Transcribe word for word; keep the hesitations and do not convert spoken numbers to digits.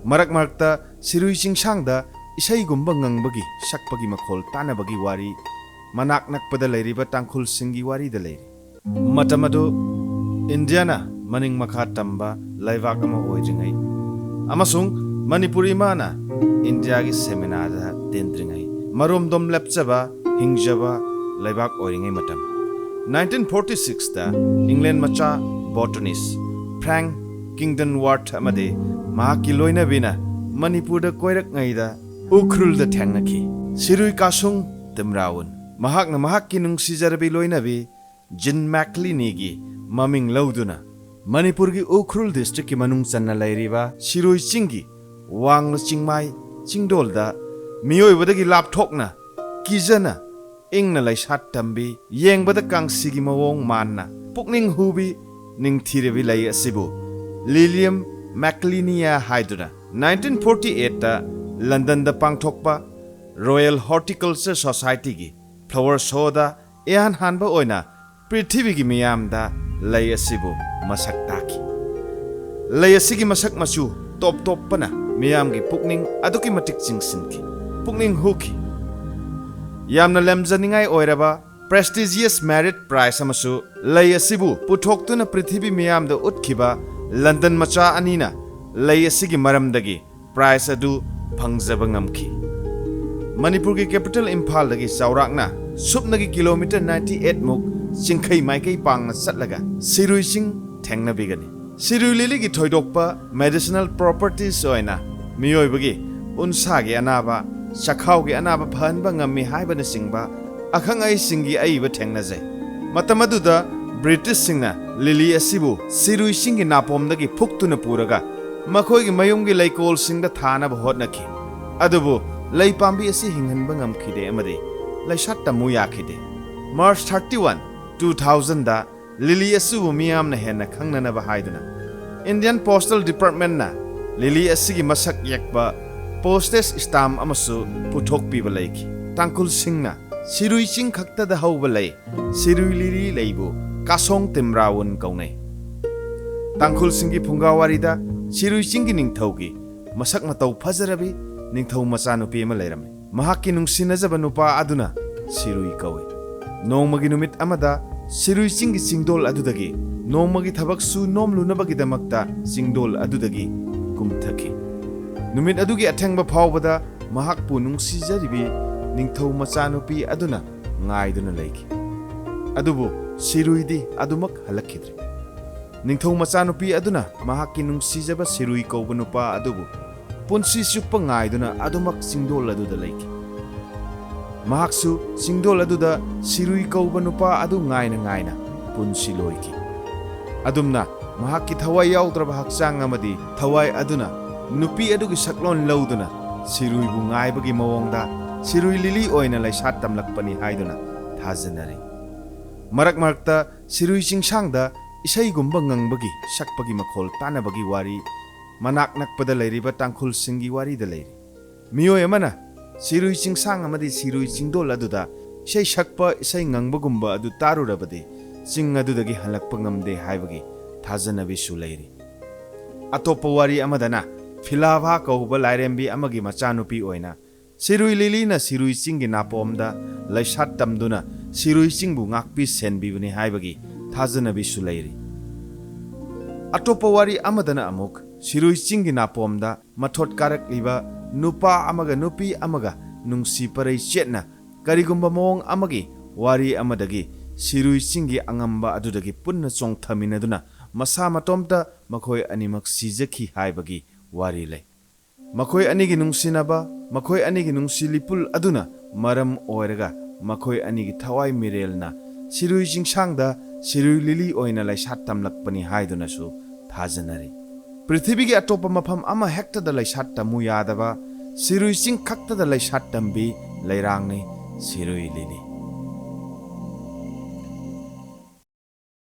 ꯃꯔꯛ ꯃꯔꯛꯇ ꯁꯤꯔꯨꯏ ꯆꯤꯡꯁꯥꯡꯗ ꯏꯁꯩꯒꯨꯝꯕ ꯉꯪꯕꯒꯤ, ꯁꯛꯄꯒꯤ ꯃꯈꯣꯜ ꯇꯥꯅꯕꯒꯤ ꯋꯥꯔꯤ ꯃꯅꯥꯛ ꯅꯛꯄꯗ ꯂꯩꯔꯤꯕ ꯇꯥꯡꯈꯨꯜꯁꯤꯡꯒꯤ ꯋꯥꯔꯤꯗ ꯂꯩꯔꯤ꯫ ꯃꯇꯝ ꯑꯗꯨ ꯏꯟꯗꯤꯌꯥꯅ ꯃꯅꯤꯡ ꯃꯈꯥ ꯇꯝꯕ ꯂꯩꯕꯥꯛ ꯑꯃ ꯑꯣꯏꯗ꯭ꯔꯤꯉꯩ ꯑꯃꯁꯨꯡ ꯃꯅꯤꯄꯨꯔ ꯏꯃꯥꯅ ꯏꯟꯗꯤꯌꯥꯒꯤ ꯁꯦꯃꯤꯅꯥꯗ ꯇꯤꯟꯗ꯭ꯔꯤꯉꯩ, ꯃꯔꯣꯝꯗꯣꯝ ꯂꯦꯞꯆꯕ, ꯍꯤꯡꯖꯕ ꯂꯩꯕꯥꯛ ꯑꯣꯏꯔꯤꯉꯩ ꯃꯇꯝ꯫ ꯅꯥꯏꯟꯇꯤꯟ ꯐꯣꯔꯇꯤ ꯁꯤꯛꯁꯇ ꯏꯪꯂꯦꯟ ꯃꯆꯥ ꯕꯣꯇꯅꯤꯁ ꯐ꯭ꯔꯦꯡꯛ ꯀꯤꯡꯗꯟꯋꯥꯔꯊ ꯑꯃꯗꯤ ꯃꯍꯥꯛꯀꯤ ꯂꯣꯏꯅꯕꯤꯅ ꯃꯅꯤꯄꯨꯔꯗ ꯀꯣꯏꯔꯛꯉꯩꯗ ꯎꯈ꯭ꯔꯨꯜꯗ ꯊꯦꯡꯅꯈꯤ꯫ ꯁꯤꯔꯨꯏ ꯀꯥꯁꯨꯡ ꯇꯤꯝꯔꯥꯋꯨꯟ꯫ ꯃꯍꯥꯛꯅ ꯃꯍꯥꯛꯀꯤ ꯅꯨꯡꯁꯤꯖꯔꯕꯤ ꯂꯣꯏꯅꯕꯤ ꯖꯤꯟ ꯃꯦꯛꯂꯤꯅꯤꯒꯤ ꯃꯃꯤꯡ ꯂꯧꯗꯨꯅ ꯃꯅꯤꯄꯨꯔꯒꯤ ꯎꯈ꯭ꯔꯨꯜ ꯗꯤꯁꯇ꯭ꯔꯤꯛꯀꯤ ꯃꯅꯨꯡ ꯆꯟꯅ ꯂꯩꯔꯤꯕ ꯁꯤꯔꯨꯏ ꯆꯤꯡꯒꯤ ꯋꯥꯡꯂ ꯆꯤꯡꯃꯥꯏ ꯆꯤꯡꯗꯣꯜꯗ ꯃꯤꯑꯣꯏꯕꯗꯒꯤ ꯂꯥꯞꯊꯣꯛꯅ ꯀꯤꯖꯅ ꯏꯪꯅ ꯂꯩꯁꯥꯠ ꯇꯝꯕꯤ, ꯌꯦꯡꯕꯗ ꯀꯥꯡꯁꯤꯒꯤ ꯃꯑꯣꯡ ꯃꯥꯟꯅ ꯄꯨꯛꯅꯤꯡ ꯍꯨꯕꯤ ꯅꯤꯡꯊꯤꯔꯕꯤ ꯂꯩ ꯑꯁꯤꯕꯨ ꯂꯤꯂꯤꯌꯝ ꯃꯦꯛꯂꯤꯅꯤꯌꯥ ꯍꯥꯏꯗꯨꯅ ꯅꯥꯏꯟꯇꯤꯟ ꯐꯣꯔꯇꯤ ꯑꯩꯠꯇ ꯂꯟꯗꯟꯗ ꯄꯥꯡꯊꯣꯛꯄ ꯔꯣꯌꯦꯜ ꯍꯣꯔꯇꯤꯀꯜꯆꯔ ꯁꯣꯁꯥꯏꯇꯤꯒꯤ ꯐ꯭ꯂꯥꯋꯔ ꯁꯣꯗ ꯏꯍꯥꯟ ꯍꯥꯟꯕ ꯑꯣꯏꯅ ꯄ꯭ꯔꯤꯊꯤꯕꯤꯒꯤ ꯃꯤꯌꯥꯝꯗ ꯂꯩ ꯑꯁꯤꯕꯨ ꯃꯁꯛ ꯇꯥꯛꯈꯤ꯫ ꯂꯩ ꯑꯁꯤꯒꯤ ꯃꯁꯛ ꯃꯆꯨ ꯇꯣꯞ ꯇꯣꯞꯄꯅ ꯃꯤꯌꯥꯝꯒꯤ ꯄꯨꯛꯅꯤꯡ ꯑꯗꯨꯛꯀꯤ ꯃꯇꯤꯛ ꯆꯤꯡꯁꯤꯟꯈꯤ, ꯄꯨꯛꯅꯤꯡ ꯍꯨꯈꯤ꯫ ꯌꯥꯝꯅ ꯂꯦꯝꯖꯅꯤꯡꯉꯥꯏ ꯑꯣꯏꯔꯕ prestigious merit prize ꯑꯃꯁꯨ ꯂꯩ ꯑꯁꯤꯕꯨ ꯄꯨꯊꯣꯛꯇꯨꯅ ꯄ꯭ꯔꯤꯊꯤꯕꯤ ꯃꯤꯌꯥꯝꯗ ꯎꯠꯈꯤꯕ ꯂꯟꯗꯟ ꯃꯆꯥ ꯑꯅꯤꯅ ꯂꯩ ꯑꯁꯤꯒꯤ ꯃꯔꯝꯗꯒꯤ prize ꯑꯗꯨ ꯐꯪꯖꯕ ꯉꯝꯈꯤ꯫ ꯃꯅꯤꯄꯨꯔꯒꯤ capital ꯏꯝꯐꯥꯜꯗꯒꯤ ꯆꯥꯎꯔꯥꯛꯅ ꯁꯨꯞꯅꯒꯤ ꯀꯤꯂꯣꯃꯤꯇꯔ ꯅꯥꯏꯟꯇꯤ ꯑꯩꯠ ꯃꯨꯛ ꯆꯤꯡꯈꯩ ꯃꯥꯏꯀꯩ ꯄꯥꯡꯅ ꯆꯠꯂꯒ ꯁꯤꯔꯨꯏ ꯆꯤꯡ ꯊꯦꯡꯅꯕꯤꯒꯅꯤ꯫ ꯁꯤꯔꯨꯏ ꯂꯤꯂꯤꯒꯤ ꯊꯣꯏꯗꯣꯛꯄ medicinal properties ꯑꯣꯏꯅ ꯃꯤꯑꯣꯏꯕꯒꯤ ꯎꯟꯁꯥꯒꯤ ꯑꯅꯥꯕ, ꯆꯈꯥꯎꯒꯤ ꯑꯅꯥꯕ ꯐꯍꯟꯕ ꯉꯝꯃꯤ ꯍꯥꯏꯕꯅꯆꯤꯡꯕ ꯑꯈꯪ ꯑꯍꯩꯁꯤꯡꯒꯤ ꯑꯏꯕ ꯊꯦꯡꯅꯖꯩ꯫ ꯃꯇꯝ ꯑꯗꯨꯗ ꯕ꯭ꯔꯤꯇꯤꯁꯁꯤꯡꯅ ꯂꯤꯂꯤ ꯑꯁꯤꯕꯨ ꯁꯤꯔꯨꯏ ꯆꯤꯡꯒꯤ ꯅꯥꯄꯣꯝꯗꯒꯤ ꯐꯨꯛꯇꯨꯅ ꯄꯨꯔꯒ ꯃꯈꯣꯏꯒꯤ ꯃꯌꯨꯝꯒꯤ ꯂꯩꯀꯣꯜꯁꯤꯡꯗ ꯊꯥꯅꯕ ꯍꯣꯠꯅꯈꯤ꯫ ꯑꯗꯨꯕꯨ ꯂꯩ ꯄꯥꯝꯕꯤ ꯑꯁꯤ ꯍꯤꯡꯍꯟꯕ ꯉꯝꯈꯤꯗꯦ ꯑꯃꯗꯤ ꯂꯩꯁꯥꯠ ꯇꯝꯃꯨ ꯌꯥꯈꯤꯗꯦ꯫ ꯃꯥꯔꯆ ꯊꯥꯔꯇꯤ ꯋꯥꯟ, ꯇꯨ ꯊꯥꯎꯖꯟꯗ ꯂꯤꯂꯤ ꯑꯁꯤꯕꯨ ꯃꯤꯌꯥꯝꯅ ꯍꯦꯟꯅ ꯈꯪꯅꯅꯕ ꯍꯥꯏꯗꯨꯅ Indian Postal Departmentꯅ ꯂꯤꯂꯤ ꯑꯁꯤꯒꯤ ꯃꯁꯛ ꯌꯦꯛꯄ postage stamp ꯑꯃꯁꯨ ꯄꯨꯊꯣꯛꯄꯤꯕ ꯂꯩꯈꯤ꯫ ꯇꯥꯡꯈꯨꯜꯁꯤꯡꯅ ꯁꯤꯔꯨꯏ ꯆꯤꯡ ꯈꯛꯇꯗ ꯍꯧꯕ ꯂꯩ, ꯁꯤꯔꯨꯏ ꯂꯤꯂꯤ ꯂꯩꯕꯨ ꯀꯥꯁꯣꯡ ꯇꯤꯝꯔꯥꯋꯨꯟ ꯀꯧꯅꯩ꯫ ꯇꯥꯡꯈꯨꯜꯁꯤꯡꯒꯤ ꯐꯨꯡꯒꯥ ꯋꯥꯔꯤꯗ ꯁꯤꯔꯨꯏ ꯆꯤꯡꯒꯤ ꯅꯤꯡꯊꯧꯒꯤ ꯃꯁꯛ ꯃꯇꯧ ꯐꯖꯔꯕꯤ ꯅꯤꯡꯊꯧ ꯃꯆꯥꯅꯨꯄꯤ ꯑꯃ ꯂꯩꯔꯝꯃꯤ꯫ ꯃꯍꯥꯛꯀꯤ ꯅꯨꯡꯁꯤꯅꯖꯕ ꯅꯨꯄꯥ ꯑꯗꯨꯅ ꯁꯤꯔꯨꯏ ꯀꯧꯏ꯫ ꯅꯣꯡꯃꯒꯤ ꯅꯨꯃꯤꯠ ꯑꯃꯗ ꯁꯤꯔꯨꯏ ꯆꯤꯡꯒꯤ ꯆꯤꯡꯗꯣꯜ ꯑꯗꯨꯗꯒꯤ ꯅꯣꯡꯃꯒꯤ ꯊꯕꯛ ꯁꯨ ꯅꯣꯝꯂꯨꯅꯕꯒꯤꯗꯃꯛꯇ ꯆꯤꯡꯗꯣꯜ ꯑꯗꯨꯗꯒꯤ ꯀꯨꯝꯊꯈꯤ꯫ ꯅꯨꯃꯤꯠ ꯑꯗꯨꯒꯤ ꯑꯊꯦꯡꯕ ꯐꯥꯎꯕꯗ ꯃꯍꯥꯛꯄꯨ ꯅꯨꯡꯁꯤꯖꯔꯤꯕꯤ ꯅꯤꯡꯊꯧ ꯃꯆꯥꯅꯨꯄꯤ ꯑꯗꯨꯅ ꯉꯥꯏꯗꯨꯅ ꯂꯩꯈꯤ꯫ ꯑꯗꯨꯕꯨ ꯁꯤꯔꯨꯏꯗꯤ ꯑꯗꯨꯃꯛ ꯍꯜꯂꯛꯈꯤꯗ꯭ꯔꯦ꯫ ꯅꯤꯡꯊꯧ ꯃꯆꯥꯅꯨꯄꯤ ꯑꯗꯨꯅ ꯃꯍꯥꯛꯀꯤ ꯅꯨꯡꯁꯤꯖꯕ ꯁꯤꯔꯨꯏ ꯀꯧꯕ ꯅꯨꯄꯥ ꯑꯗꯨꯕꯨ ꯄꯨꯟꯁꯤ ꯆꯨꯞꯄ ꯉꯥꯏꯗꯨꯅ ꯑꯗꯨꯃꯛ ꯆꯤꯡꯗꯣꯜ ꯑꯗꯨꯗ ꯂꯩꯈꯤ꯫ ꯃꯍꯥꯛꯁꯨ ꯆꯤꯡꯗꯣꯜ ꯑꯗꯨꯗ ꯁꯤꯔꯨꯏ ꯀꯧꯕ ꯅꯨꯄꯥ ꯑꯗꯨ ꯉꯥꯏꯅ ꯉꯥꯏꯅ ꯄꯨꯟꯁꯤ ꯂꯣꯏꯈꯤ꯫ ꯑꯗꯨꯝꯅ ꯃꯍꯥꯛꯀꯤ ꯊꯋꯥꯏ ꯌꯥꯎꯗ꯭ꯔꯕ ꯍꯛꯆꯥꯡ ꯑꯃꯗꯤ ꯊꯋꯥꯏ ꯑꯗꯨꯅ ꯅꯨꯄꯤ ꯑꯗꯨꯒꯤ ꯁꯛꯂꯣꯟ ꯂꯧꯗꯨꯅ ꯁꯤꯔꯨꯏꯕꯨ ꯉꯥꯏꯕꯒꯤ ꯃꯑꯣꯡꯗ ꯁꯤꯔꯨꯏ ꯂꯤꯂꯤ ꯑꯣꯏꯅ ꯂꯩꯁꯥꯠ ꯇꯝꯂꯛꯄꯅꯤ ꯍꯥꯏꯗꯨꯅ ꯊꯥꯖꯅꯔꯤ꯫ ꯃꯔꯛ ꯃꯔꯛꯇ ꯁꯤꯔꯨꯏ ꯆꯤꯡꯁꯥꯡꯗ ꯏꯁꯩꯒꯨꯝꯕ ꯉꯪꯕꯒꯤ, ꯁꯛꯄꯒꯤ ꯃꯈꯣꯜ ꯇꯥꯅꯕꯒꯤ ꯋꯥꯔꯤ ꯃꯅꯥꯛ ꯅꯛꯄꯗ ꯂꯩꯔꯤꯕ ꯇꯥꯡꯈꯨꯜꯁꯤꯡꯒꯤ ꯋꯥꯔꯤꯗ ꯂꯩꯔꯤ꯫ ꯃꯤꯑꯣꯏ ꯑꯃꯅ ꯁꯤꯔꯨꯏ ꯆꯤꯡꯁꯥꯡ ꯑꯃꯗꯤ ꯁꯤꯔꯨꯏ ꯆꯤꯡꯗꯣꯜ ꯑꯗꯨꯗ ꯏꯁꯩ ꯁꯛꯄ, ꯏꯁꯩ ꯉꯪꯕꯒꯨꯝꯕ ꯑꯗꯨ ꯇꯥꯔꯨꯔꯕꯗꯤ ꯆꯤꯡ ꯑꯗꯨꯗꯒꯤ ꯍꯜꯂꯛꯄ ꯉꯝꯗꯦ ꯍꯥꯏꯕꯒꯤ ꯊꯥꯖꯅꯕꯤꯁꯨ ꯂꯩꯔꯤ꯫ ꯑꯇꯣꯞꯄ ꯋꯥꯔꯤ ꯑꯃꯗꯅ ꯐꯤꯂꯥꯚꯥ ꯀꯧꯕ ꯂꯥꯏꯔꯦꯝꯕꯤ ꯑꯃꯒꯤ ꯃꯆꯥꯅꯨꯄꯤ ꯑꯣꯏꯅ ꯁꯤꯔꯨꯏ ꯂꯤꯂꯤꯅ ꯁꯤꯔꯨꯏ ꯆꯤꯡꯒꯤ ꯅꯥꯄꯣꯝꯗ ꯂꯩꯁꯥꯠ ꯇꯝꯗꯨꯅ ꯁꯤꯔꯨꯏ ꯆꯤꯡꯕꯨ ꯉꯥꯛꯄꯤ ꯁꯦꯟꯕꯤꯕꯅꯤ ꯍꯥꯏꯕꯒꯤ ꯊꯥꯖꯅꯕꯤꯁꯨ ꯂꯩꯔꯤ꯫ ꯑꯇꯣꯞꯄ ꯋꯥꯔꯤ ꯑꯃꯗꯅ ꯑꯃꯨꯛ ꯁꯤꯔꯨꯏ ꯆꯤꯡꯒꯤ ꯅꯥꯄꯣꯝꯗ ꯃꯊꯣꯠ ꯀꯥꯔꯛꯂꯤꯕ ꯅꯨꯄꯥ ꯑꯃꯒ ꯅꯨꯄꯤ ꯑꯃꯒ ꯅꯨꯡꯁꯤ ꯄꯔꯩ ꯆꯦꯠꯅ ꯀꯔꯤꯒꯨꯝꯕ ꯃꯑꯣꯡ ꯑꯃꯒꯤ ꯋꯥꯔꯤ ꯑꯃꯗꯒꯤ ꯁꯤꯔꯨꯏ ꯆꯤꯡꯒꯤ ꯑꯉꯝꯕ ꯑꯗꯨꯗꯒꯤ ꯄꯨꯟꯅ ꯆꯣꯡꯊꯃꯤꯟꯅꯗꯨꯅ ꯃꯁꯥ ꯃꯇꯣꯝꯇ ꯃꯈꯣꯏ ꯑꯅꯤꯃꯛ ꯁꯤꯖꯈꯤ ꯍꯥꯏꯕꯒꯤ ꯋꯥꯔꯤ ꯂꯩ꯫ ꯃꯈꯣꯏ ꯑꯅꯤꯒꯤ ꯅꯨꯡꯁꯤꯅꯕ, ꯃꯈꯣꯏ ꯑꯅꯤꯒꯤ ꯅꯨꯡꯁꯤ ꯂꯤꯄꯨꯜ ꯑꯗꯨꯅ ꯃꯔꯝ ꯑꯣꯏꯔꯒ ꯃꯈꯣꯏ ꯑꯅꯤꯒꯤ ꯊꯋꯥꯏ ꯃꯤꯔꯦꯜꯅ ꯁꯤꯔꯨꯏ ꯆꯤꯡꯁꯥꯡꯗ ꯁꯤꯔꯨꯏ ꯂꯤꯂꯤ ꯑꯣꯏꯅ ꯂꯩꯁꯥꯠ ꯇꯝꯂꯛꯄꯅꯤ ꯍꯥꯏꯗꯨꯅꯁꯨ ꯊꯥꯖꯅꯔꯤ꯫ ꯄ꯭ꯔꯤꯊꯤꯕꯤꯒꯤ ꯑꯇꯣꯞꯄ ꯃꯐꯝ ꯑꯃꯍꯦꯛꯇꯗ ꯂꯩꯁꯥꯠ ꯇꯝꯃꯨ ꯌꯥꯗꯕ ꯁꯤꯔꯨꯏ ꯆꯤꯡ ꯈꯛꯇꯗ ꯂꯩꯁꯥꯠ ꯇꯝꯕꯤ ꯂꯩꯔꯥꯡꯅꯤ ꯁꯤꯔꯨꯏ ꯂꯤꯂꯤ꯫